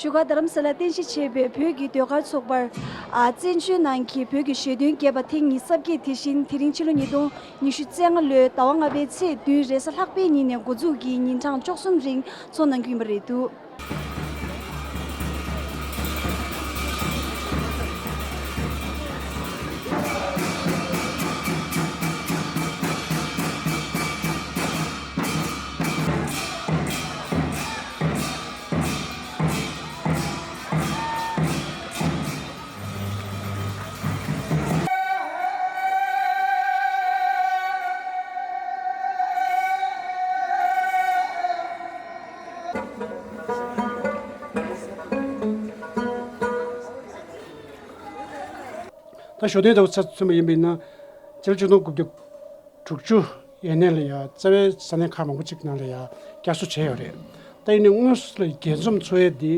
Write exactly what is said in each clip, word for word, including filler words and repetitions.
བཞུགས་སྒར་རྡ་རམ་ས་ལར་རྟེན་གཞི་བྱས་པའི་བོད་ཀྱི་ཟློས་གར་ཚོགས་པར། ཨ། བཙན་བྱོལ་ནང་གི་བོད་ཀྱི་གཞས་སྟོན་རྒྱས་པ་ཐེངས་ཉི་ཤུ་རྩ་བརྒྱད། དེ་བཞིན་དེ་རིང་ཕྱི་ལོ་ཉིས་སྟོང་ཉི་ཤུ་རྩ་ལྔ་ལོའི་ཟླ་བ་ལྔ་པའི་ཚེས་བདུན་རེས་གཟའ་ལྷག་པའི་ཉིན་ནས་འགོ་འཛུགས་ཀྱིས་ཉིན་གྲངས་བཅུ་གསུམ་རིང་འཚོགས་གནང་རྒྱུ་ཡིན་པ་རེད་འདུག། ད་ཞོ་སྟོན་ལྟ་བུ་ཆ་མཚོན་པ་ཡིན་པ་ཡིན་ན། སྤྱི་ལོ་ཆིག་སྟོང་དགུ་བརྒྱ་དྲུག་ཅུ་ཡས་མས་ལ་ཡ་རྩ་བའི་ས་གནས་ཁག་མང་པོ་ཅིག་ནང་ལ་ཡ་བསྐྱར་གསོ་བྱས་ཡོད་རེད། ད་ཡིན་ནའི་དངོས་སུ་ལ་རྒྱས་འཛོམས་འཚོགས་ཡས་འདི་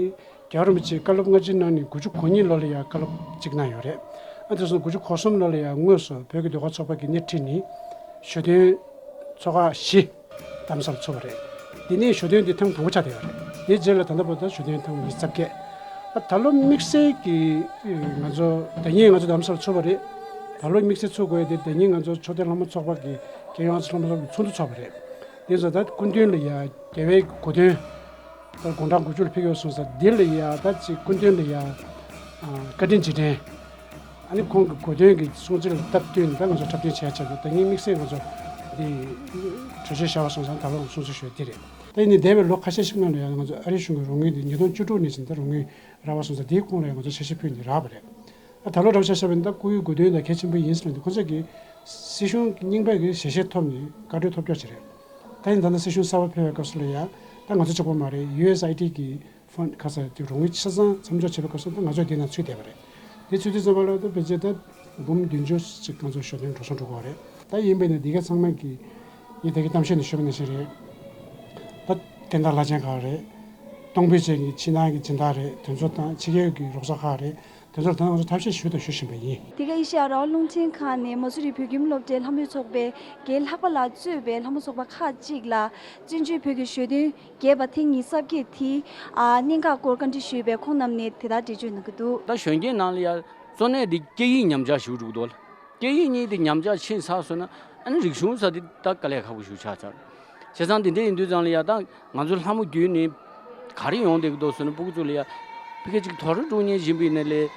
རྒྱལ་བ་རིན་པོ་ཆེས་བཀའ་སློབ་སྔ་ཕྱི་གནང་ནས་དགུ་བཅུ་གོ་གཉིས་ལོ་ལ་ཡ་བཀའ་སློབ་ཅིག་གནང་ཡོད་རེད། ཨ་དེ་སོང་དགུ་བཅུ་གོ་གསུམ་ལོ་ལ་ཡ་དངོས་སུ་བོད་ཀྱི་ཟློས་གར་ཚོགས་པ་གིས་སྣེ་ཁྲིད་ནས་ཞོ་སྟོན་ཚོགས་ཁག་བཞི་རྡ་རམ་ས་ལར་ཚུགས་པ་རེད། འདི་ནས་ཞོ་སྟོན་འདི་ཐེངས་དང་པོ་ཆགས་བསྡད་ཡོད་རེད། དེའི་རྗེས་ལ་ད་ལྟ་བར་དུ་ཞོ་སྟོན་ཐེངས་ཉི་ཤུ་རྩ་བརྒྱད། ཨ་ད་ལོ་དམིགས་བསལ་གྱི་ང་ཚོ་ཟླ་ཉིན་ང་ཚོ་རྡ་རམ་ས་ལར་ཚུགས་པ་རེད། ད་ལོ་དམིགས་བསལ་ཚུགས་དགོས་ཡ་དེ་ཟླ་ཉིན་ང་ཚོ་ཆོས་ལྡན་ལྷ་མོ་ཚོགས་པ་གི་རྒྱལ་ཡོངས་ཨ་ཙི་ལྷ་མོ་ཚོགས་པ་གི་ཚོགས་འདུ་ཚོགས་པ་རེད། དེ་ཚོ་ད་སྐུ་མདུན་ལ་ཡ་རྒྱལ་བའི་གོ་སྟོན་ད་དགུང་གྲངས་དགུ་བཅུ་ལ་ཕེབས་ཡོད་སོང་ཙང་འདི་ལ་ཡ་ད་ཅིག་སྐུ་མདུན་ལ་ཡ་ཨ་བཀའ་དྲིན་རྗེས་དྲན། ཨ་ནི་ཁོང་གི་གོ་སྟོན་གྱི་སྲུང་བརྩི་ལ་སྟབས་བསྟུན་ད་ང་ཚོ་འཁྲབ་སྟོན་བྱས་ཆགས་ཀྱི་ད་ངས་དམིགས་བསལ་ང་ཚོ་འདི་གྲོས་ཆོད་བཞག་པ་སོང་ཙང་ད་ལོ་སྲུང་བརྩི་ཞུ་ཡ་འདི་རེད། ད་ཡིན་ནའི་འདས་པའི་ལོ་ཁ་ཤས་ཤིག་ནང་ལ་ཡང་ང་ཚོ་ཨ་རིའི་གཞུང་གི་རོགས་དངུལ་འདི་ཉིས་སྟོང་བཅུ་དྲུག་ནས་བཟུང་ད་རོགས་དངུལ་རག་པ་སོང་ཙང་དེའི་ཁོངས་ལ་ཡང་ང་ཚོ་ཞལ་བཞེས་ཕུལ་ནས་རག་པ་རེད། ད་ད་ལོ་རག་པ་ཆ་བཞག་པ་ཡིན་ན་ད་སྐུའི་གོ་སྟོན་དང་གལ་ཆེན་པོ་ཡིན་ཟེར་ནས་ཁོང་ཚོ་གིས་སྲིད་གཞུང་རྙིང་པའི་གི་ཞལ་བཞེས་ཐོབ་ནས་བཀའ་འཁྲོལ་ཐོབ་རྒྱུ་ཅིག་རེད། ད་ཡིན་ད་ལྟ་སྲིད་གཞུང་གསར་པ་ཕེབས་པའི་སྐབས་སུ་ལ་ཡང་ད་ང་ཚོ་གཅིག་པོ་མ་རེད། ཡུ་ཨེས་ཨའི་ཌི་གི་ཕན་ཁ་ས་དེ་རོགས་དངུལ་ཆ་ཚང་མཚམས་འཇོག་བྱེད་པའི་སྐབས་སུ་ད་ང་ཚོ་དེ་ནང་ཚུད་བསྡད་པ་རེད། དེ་ཚུད་དུས་ཙམ་པ་ལ་ད་ཕལ་ཆེར་ད་འབུམ་བདུན་ཅུ་ཅིག་ང་ཚོ་ཞོ་སྟོན་འགྲོ་སོང་འགྲོ་གི་རེད། ད་ཡིན་པས་ན་འདི་ག་ཚང་མ་གི་ངས་ད་གི་གཏམ་བཤད་ནས་ཞུས་པ་ནང་བཞིན་རེད། ད་བསྟན་བདག་བླ་ཆེན་ཁག་རེད། གཏོང་ཕོད་ཅན་གྱི་ཕྱི་ནང་གི་སྦྱིན་བདག་རེད། དེ་ཚོ་དང་ཕྱི་རྒྱལ་གྱི་རོགས་ཚོགས་ཁག་རེད། དེ་ཚོར་ད་ང་ཚོ་ཐབས་ཤེས་ཞུ་དང་ཞུ་བཞིན་པ་ཡིན། དེ་ག་ཨེ་ཤེ་ཡ་རང་དབང་རླུང་འཕྲིན་ཁང་ནས་མ་སུ་རི་བོད་ཁྱིམ་སློབ་གྲྭའི་ལྷ་མོའི་ཚོགས་པའི་རྒན་ལྷག་པ་ལགས་གཙོས་པའི་ལྷ་མོ་ཚོགས་པ་ཁག་ཅིག་ལ་བཙན་བྱོལ་བོད་ཀྱི་ཞོ་སྟོན་རྒྱས་པ་ཐེངས་ཉི་ཤུ་རྩ་བརྒྱད་དེའི་ཨ་གནད་འགག་སྐོར་བཀའ་འདྲི་ཞུས་པས་ཁོང་རྣམས་ནས་དེ་ལྟར་འགྲེལ་བརྗོད་གནང་གི་འདུག། ད་གཞོན་སྐྱེས་ནང་ལ་ཡ་གཙོ་གནད་དེ་སྐད་ཡིག་ཉམས་ཆག་ཞུ་འགྲོ་གི་འདུག་ལ། སྐད་ཡིག་གཉིས་དེ་ཉམས་ཆག་ཕྱིན་ཚར་སོང་ན་ཨ་ནི་རིག་གཞུང་ཟེར་དེ་ད་དཀའ་ལས་ཁག་པོ་ཞིག་ཆགས་ཚར། བྱས་ཙང་དེ་འདྲ་ཡིན་དུས་ཙང་ལ་ཡ་ད་ང་ཚོ་ལྷ་མོ་བརྒྱུད་ནས་ག་རེ་ཡོང་བསྡད་ཀྱི་འདུག་ཟེར་ན་སྤུ་གུ་ཚོ་ལ་ཡ་ཕ་གི་ཅིག་མཐོ་རིམ་སློབ་གཉེར་ཡིན་པ་ཡིན་ན་ལས་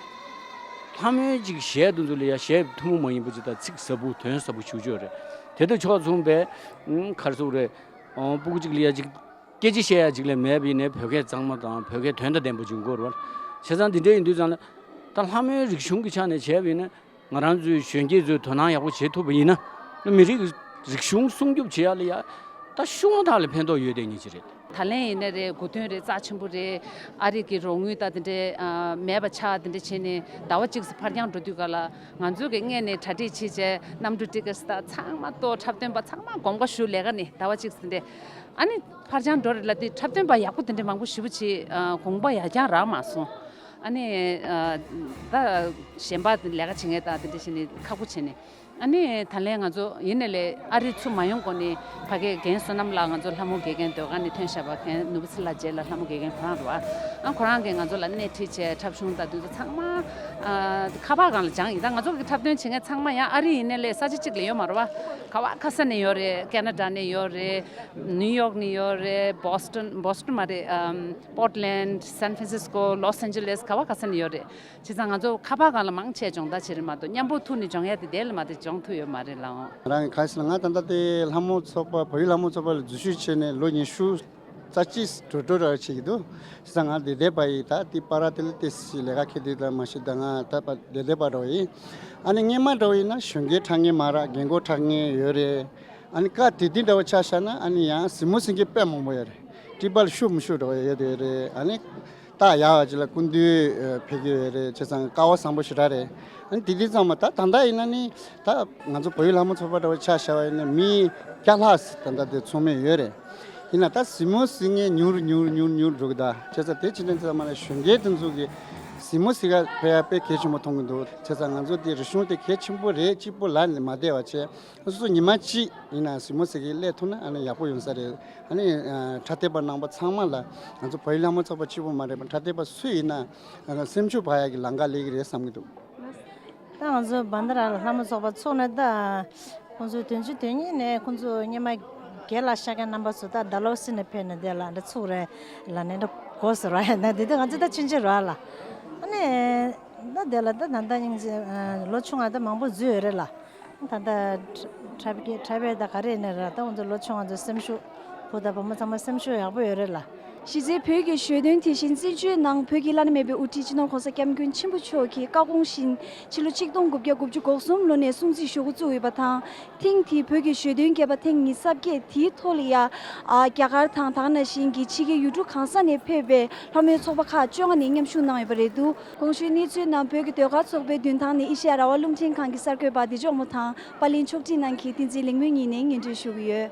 ལྷ་མོའི་ཅིག་གཞས་དེ་ཚོ་ལ་ཡ་གཞས་ཐུན་མོང་མ་ཡིན་པ་ཅིག་དང་ཚིག་ཟབ་པོ་དོན་ཟབ་པོ་ཞེ་པོ་ཅིག་ཡོད་རེད། དེ་དང་ཕྱོགས་མཚུངས་པའི་ཨང་ག་རེ་ཟེར་དགོས་རེད། ཨང་སྤུ་གུ་ཅིག་ལ་ཡ་ཅིག་སྐད་ཆ་བཤད་ཡ་ཅིག་ལས་མེད་པ་ཡིན་ནའི་བོད་སྐད་གཙང་མ་དང་བོད་སྐད་དོན་དང་ལྡན་པ་ཅིག་དགོས་རེད་བ། བྱས་ཙང་དེ་འདྲ་ཡིན་དུས་ཙང་ལ་ད་ལྷ་མོའི་རིག་གཞུང་གི་ཆ་ནས་བྱས་པ་ཡིན་ན། ང་རང་ཚོའི་གཞོན་སྐྱེས་ཚོས་དོ་སྣང་ཡག་པོ་བྱེད་ཐུབ་པ་ཡིན་ན། མི་རིགས་རིག་གཞུང་སྲུང་སྐྱོབ་བྱེད་ཡག་ལ་ཡ་ད་ཤུགས་དྲག་ལ་ཕན་ཐོགས་ཡོད་དེ་ཉིད་ཅིག་རེད། ད་ལན་ཡིན་ན་རེད། གོ་སྟོན་རེད། རྩ་ཆེན་པོ་རེད། ཨ་རི་གི་རོགས་དངུལ་ད་དེ་འདྲའི་ཨ་མེད་པ་ཆགས་དེ་འདྲ་བྱས་ནས་ཟླ་བ་གཅིག་ཙམ་ཕར་འགྱངས་འགྲོ་དུས་ག་ལ་ང་ཚོ་གི་སྔས་ནས་གྲ་སྒྲིག་བྱས་བྱས་གནམ་གྲུ་ཊི་ཀེ་ཊི་ད་ཚང་མ་གཏོར། འཁྲབ་སྟོན་པ་ཚང་མ་དགོངས་པ་ཞུ། ལས་ཀ་ནི་ཟླ་བ་གཅིག་ཙམ་དེ་ཨ་ནི་ཕར་འགྱངས་འགྲོ་རེད་ལབ་དུས་འཁྲབ་སྟོན་པ་ཡག་པོ་དེ་འདྲ་མང་པོ་ཞེ་པོ་ཅིག་ཨ་དགོངས་པ་ཡར་རྒྱས་རག་མ་སོང་། ཨ་ནི་ཨ་ད་གཞན་པ་ལས་ཀ་བྱེད་མཁན་དང་དེ་འདྲ་བྱས་ནས་ཁག་པོ་བྱས་ནས། ཨ་ནི་ད་ལན་ང་ཚོ་ཡིན་ནའི་ལས་ཨ་རི་ཚུར་མ་ཡོང་གོང་ནས་ཕ་གིའི་རྒན་བསོད་ནམས་ལགས་ང་ཚོ་ལྷ་མོ་དགེ་རྒན་ཟློས་གར་ནས་ཐོན་བཞག་པ། རྒན་ནོར་བུ་ཚེ་ལགས་རྗེས་ལ་ལྷ་མོ་དགེ་རྒན་ཁོ་རང་རེད་བ། ཨ་ཁོ་རང་གིས་ང་ཚོ་ལ་སྣེ་ཁྲིད་བྱས་འཁྲབ་གཞུང་དང་དེ་ཚོ་ཚང་མ་ཨ་ཁ་པར་སྒང་ལ་སྦྱངས་ཡིན། ད་ང་ཚོ་གི་འཁྲབ་སྟོན་བྱེད་མཁན་ཚང་མ་ཡང་ཨ་རི་ཡིན་ནའི་ལས་ས་ཆ་གཅིག་ལ་ཡོད་མ་རེད་བ། ག་བ་ག་ས་ནས་ཡོད་རེད། ཁེ་ན་ཌ་ནས་ཡོད་རེད། ནིའུ་ཡོག་ནས་ཡོད་རེད། བོ་སི་ཊོན། བོ་སི་ཊོན་མ་རེད། ཨམ། པོར་ཊ་ལེན་ཌ། སན་ཧྥ་རན་སིས་ཀོ། ལོས་ཨན་ཇེ་ལེས། ག་བ་ག་ས་ནས་ཡོད་རེད། བྱས་ཙང་ང་ཚོ་ཁ་པར་སྒང་ལ་མང་ཆེ་སྦྱོང་བརྡར་བྱེད་རེད་མ་གཏོགས་མཉམ་པོ་ཐུག་ནས་སྦྱོང་ཡ་དེ་དེ་ལ་མ་གཏོགས་སྦྱོང་ཐུབ་ཡོད་མ་རེད་ལགས། ང་རང་གི་ག་རེ་ཟེར་ན་ང་ད་ལྟ་དེ་ལྷ་མོ་ཚོགས་པ། བོད་ཡིག་ལྷ་མོ་ཚོགས་པ་ལ་འཛུལ་ཞུགས་བྱས་ནས་ལོ་ཉི་ཤུ་རྩ་གཅིག་འགྲོ་འགྲོ་ར་བྱེད་ཀྱི་འདུག། བྱས་ཙང་ང་འདི་བསྡད་པ་ཡིན། ད་དེ་བར་དེ་ལ་ཏོག་ཙམ་ལས་ཀ་འཁེལ་དུས་ད་མ་གཞི་ད་ང་ད་བར་འདི་བསྡད་པ་འདྲ་བོ་ཡིན། ཨ་ནི་སྔོན་མ་འདྲ་བོ་ཡིན་ན་གཞོན་སྐྱེས་འཁྲབ་མཁན་མང་ར་རྒན་གོག་འཁྲབ་མཁན་ཡོད་རེད། ཨ་ནི་སྐབས་དེ་དུས་འདྲ་བོ་ཆ་བཞག་ན་ཨ་ནི་ཡང་གཟིགས་མོ་གཟིགས་མཁན་དཔེ་མང་པོ་ཡོད་རེད། སྐྱིད་པ་ལ་ཤུགས་མི་ཤུགས་འདྲ་བོ་ཡོད་དེ་རེད། ཨ་ནི། རྟགས་ཡག་པ་ཅིག་ལ་སྐུ་མདུན་ཨ་ཕེབས་ཀྱི་ཡོད་རེད། བྱས་ཙང་སྐལ་བ་བཟང་པོ་ཞེ་དྲག་རེད། ཨ་ནི་དེ་དུས་ཙམ་པ་ད་ད་ལྟ་ཡིན་ན་ནི་ད་ང་ཚོ་བོད་ཡིག་ལྷ་མོ་ཚོགས་པ་འདྲ་བོ་ཆ་བཞག་པ་ཡིན་ན་མི་བརྒྱ་ལྷག་ཙམ་ད་ལྟ་དེ་ཚོགས་མི་ཡོད་རེད། ཡིན་ན་ད་གཟིགས་མོ་གཟིགས་མཁན་ཉུང་རུ་ཉུང་རུ་ཉུང་རུ་ཉུང་རུ་འགྲོ་གི། ད་བྱས་ཙང་དེ་ཕྱིན་ཙམ་པ་ལ་གཞོན་སྐྱེས་དེ་ཚོ་གི་ གཟིགས་མོ་གཟིགས་ག་ཕེབས་ཡ་དཔེ་གལ་ཆེན་པོ་མཐོང་གི་འདུག་བྱས་ཙང་ང་ཚོ་དེ་རིག་གཞུང་དེ་གལ་ཆེན་པོ་རེད། གཅིག་པོ་ལ་ནི་མ་བསྡད་པ་བྱས། སོ་སོ་ཉི་མ་གཅིག་ཡིན་ན་གཟིགས་མོ་གཟིགས་ག་སླེབས་ཐུབ་ན་ཨ་ནི་ཡག་པོ་ཡོང་ས་རེད། ཨ་ནི་ཨ་འཕྲོད་བསྟེན་པ་རྣམ་པ་ཚང་མ་ལ། ང་ཚོ་བོད་ཡིག་ལྷ་མོ་ཚོགས་པ་གཅིག་པོ་མ་རེད་པ། འཕྲོད་བསྟེན་པ་སུ་ཡིན་ན་ཨ་སེམས་ཤུགས་འཕར་ཡ་གི་ལམ་ཁ་སླེབས་ཀྱི་རེད་བསམ་གྱི་འདུག་ད་ང་ཚོ་བན་དྷ་ར་ལྷ་མོ་ཚོགས་པ་ཚུགས་ནས་ད་ཁོང་ཚོ་བདུན་ཅུ་དོན་གཉིས་ནས་ཁོང་ཚོ་སྔོན་མ་རྒན་ལགས་ཤ་རྒན་རྣམ་པ་ཚོ་ད་ཌལ་ཧོ་སི་ནས་ཕེབས་ནས་དེ་ལ་འདྲ་ཚུགས་རེད་ལ་ནས་འདྲ་གོ་ཟེར་བ་ཡིན་ན། དེ་དུས་ང་ཚོ་ད་ཆུང་ཆུང་རེད་ལ། ཨ་ནི་ད་དེ་ལ་ད་ད་ལྟ་སྙིང་རྗེ་ལོ་ཆུང་བ་ད་མང་པོ་འཛུལ་ཡོད་རེད་ལ། ད་ལྟ་འཁྲབ་མཁན་འཁྲབ་པའི་ད་ག་རེ་ཡིན་ན་ར། ད་ང་ཚོ་ལོ་ཆུང་བ་ཚོ་སེམས་ཤུགས། བུ་དང་བུ་མོ་ཚང་མ་སེམས་ཤུགས་ཡག་པོ་ཡོད་རེད་ལ། གཞི་རྩའི་བོད་ཀྱི་བརྗོད་དོན་དེ་བཞིན་བཙན་བྱོལ་ནང་བོད་ཀྱི་བླ་ན་མེད་པའི་དབུ་ཁྲིད་སྤྱི་ནོར་༸གོང་ས་༸སྐྱབས་མགོན་ཆེན་པོ་མཆོག་གིས་བཀའ་དགོངས་བཞིན་ཕྱི་ལོ་ཆིག་སྟོང་དགུ་བརྒྱ་དགུ་བཅུ་གོ་གསུམ་ལོ་ནས་སྲུང་བརྩི་ཞུ་འགོ་བཙུགས་ཡོད་པ་དང་། ཐེངས་འདིའི་བོད་ཀྱི་བརྗོད་དོན་རྒྱས་པ་ཐེངས་ཉི་ཤུ་རྩ་བརྒྱད་དེའི་ཐོག་ལ་ཡ། ཨ་རྒྱ་གར་དང་དེ་ནང་བཞིན་གྱི་ཕྱི་རྒྱལ་ཡུལ་གྲུ་གང་ས་ནས་ཕེབས་པའི་ལྷ་མོའི་ཚོགས་པ་ཁག་བཅོ་ལྔ་ནས་མཉམ་ཞུགས་གནང་ཡོད་པ་རེད་འདུག་གོང་ཞུས་གནས་ཚུལ་རྣམས་བོད་ཀྱི་ཟློས་གར་ཚོགས་པའི་མདུན་ཐང་ནས་ཨེ་ཤེ་ཡ་རང་དབང་རླུང་འཕྲིན་ཁང་གི་གསར་འགོད་པ་བདེ་མཆོག་མོ་དང་པར་ལེན་ཕྱོགས་སྒྲིག་གནང་མཁན་བསྟན་འཛིན་ལེགས་སྨོན་གཉིས་ནས་སྙན་སྒྲོན་ཞུ་གི་ཡོད།